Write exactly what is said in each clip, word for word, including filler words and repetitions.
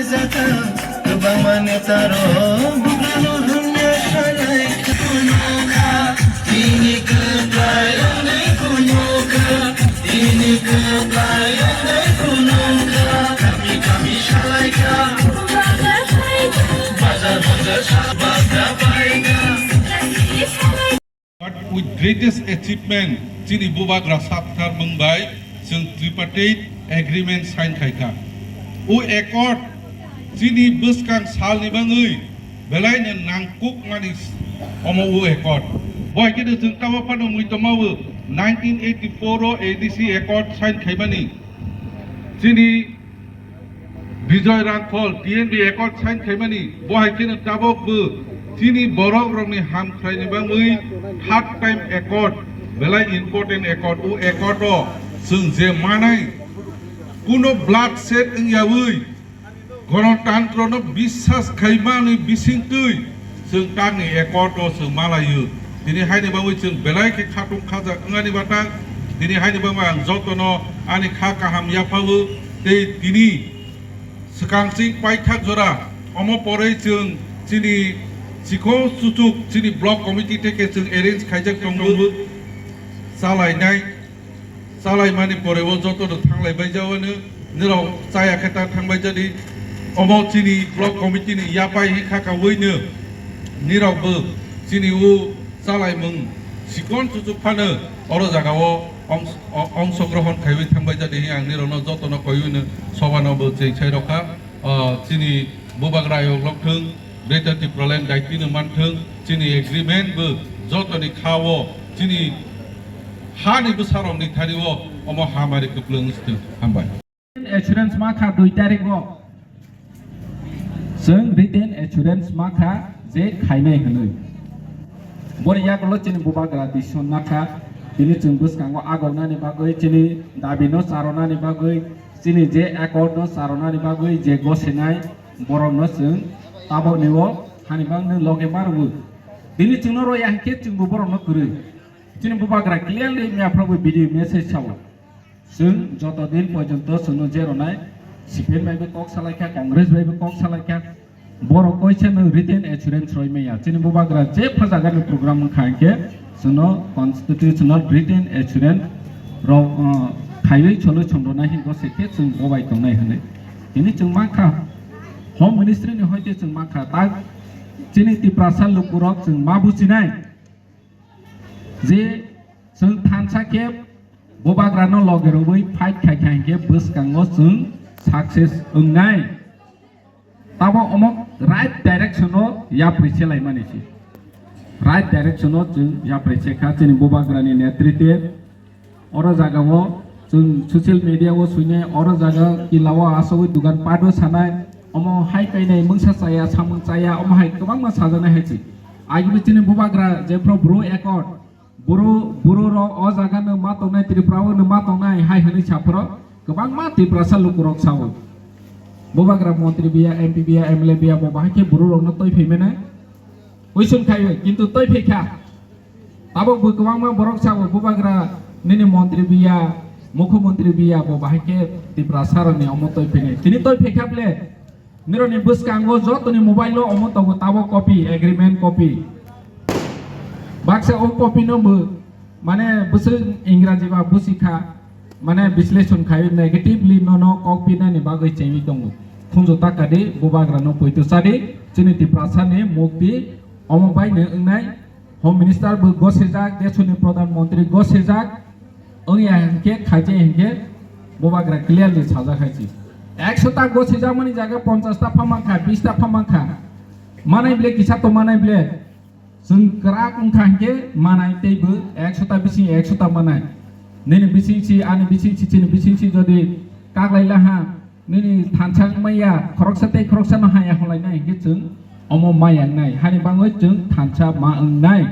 Kwbangma neta rok bugrano hamya salai kha. Phunukha, tini kwplai wngwi phunukha, tini kwplai wngwi phunukha. Kami kami salai kha. Bazar bazar sa bagra paikha. But with greatest achievement, chini bubagra sapthar mung bai chwng tripartite agreement sign khai kha. O accord chini bwskang salni bangwi belaino nangkukmani omo o accord. Bo hai khe chwng tamo phano mui tongmao nineteen eighty-four o A D C accord sign khaimani. Chini Bijoy Rangkhol T N B accord sign khaimani, bo hai kheno tabok bo chini borok rokni hamkraini bangwi third time accord, belai important accord, o accord o chwng je manai kuno bloodshed wngyawi Ganatantro no biswas khaimani bisingtwi chwng tangni accord o chwng malaio. Tini haini bagwi chwng belai khe khatung khajak wngnani batang. Tini haini bagwi ang jotono ani kha kaham yaphao tei tini swkang chwng paithak jora omo porwi chwng chini chikon chuchuk chini block committee theke chwng arrange khaijak tongo chalainai. Chalaimani pore o joto no thanglai bai jawano, nirok chaya khe ta thang bai jadi. Omo chini block committee ni yapai hi kha kawi no, nirok bo chini o chalaimung sikon chuchuk phano oro jaga o ongs-, o-, ongsogrohon khaiwi thang bai jadi hi ang nirok no joto no koiwi no soba no bo cheng sai rokha. Ah, chini bubagra ayok lok thung, Greater Tipraland daitino manthung, chini agreement bo jotoni kha-o, chini hani bwsarokni thani-o omo hamari kwplwng wngthung. Hambai. Assurance ma kha dui tarikh o. Chwng written assurance ma kha je khainai hwnwi. Boni yagulo chini bubagra decision na kha, tini chwng bwskango agonani bagwi, chini dabino charonani bagwi, chini je accord no charonani bagwi je gosinai, borokno chwng tabokni o hani bangno loge ma rwo. Tini chwngno roya hinkhe chwngbo borokno kwrwi. Chini bubagra clearly mia phwrwngwi video message sao. Chwng joto din porjonto chwngno je rwnai, C P M bai bo kok salaikha, Congress bai bo kok salaikha. Borok koisa no written assurance roi maya. Chini bubagra je phajagani program wngkha hinkhe chwngno constitutional written assurance rok, uh, khaiwi cholo chondrona hinko se khe chwng bobai tongnai hwnwi. Tini chwng mankha, Home Ministry ni hoite chwng mankha, tak chini Tiprasa lukurok chwng ma bujinai je chwng thansa khe bubagrano loge rwui fight khai khai khe bwskango chwng success wngnai. Tamo omo right direction o yapri se laimani se. Right direction o chwng yapri se kha chini bubagrani netritwe. Oro jaga o chwng social media o swinai, oro jaga kila o asogwi dugan pat o sanai, omo hai kainai mungsa chaya, samung chaya, omo hai kwbangma sajaknai hai se. Agi bo chini bubagra jephru Bru Accord, Bru, Bru rok o jaga no ma tongnai, Tripura o no ma tongnai hai hwnwi saphuru kwbangma Tiprasa lukurok sao. Bubagra montri biya, M P biya, M L A biya, bo bahai khe Bru rok no toi phai mene. Uisun khai, kintu toi phai kha. Tabok bo kwbangma borok sao, bubagra nini montri biya, mukhyamantri biya, bo bahai khe Tiprasa rok ni omo toi phai nai. Tini toi phai kha ble. Nirokni bwskango jotoni mobile o omo tongo tabok copy, agreement copy. Baksa o copy no bo, mane, bwswk Ingraji ba busi kha, mane, bisleshon khai negatively nono kok pinani bagwi chengwi tongo. Khunju ta kadi, bubagra no poito chadi, chini Tiprasa ni mukti omo bai no wngnai. Home Minister bo gosijak, desoni Pradhan Mantri gosijak, wngya hinkhe khaijak hinkhe bubagra clearly sajak hai se. Ekso ta gosijakmani jaga ponchas ta pha mankha, bis ta pha mankha. Manai ble kisa to manai ble. Chwng kwrak wngkha hinkhe manai teibo ekso ta bising ekso ta manai. Nini bising si, ani bising si, chini bising si jodi kaklai laha, nini thansa wngmaya, khoroksa tei khoroksa no haya holainai hinkhe chwng omo maya wngnai. Hani bangwi chwng thansa ma wngnai.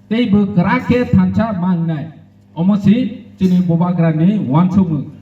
Teibo kwrak khe thansa ma wngnai. Omo si chini bubagrani uansukmung.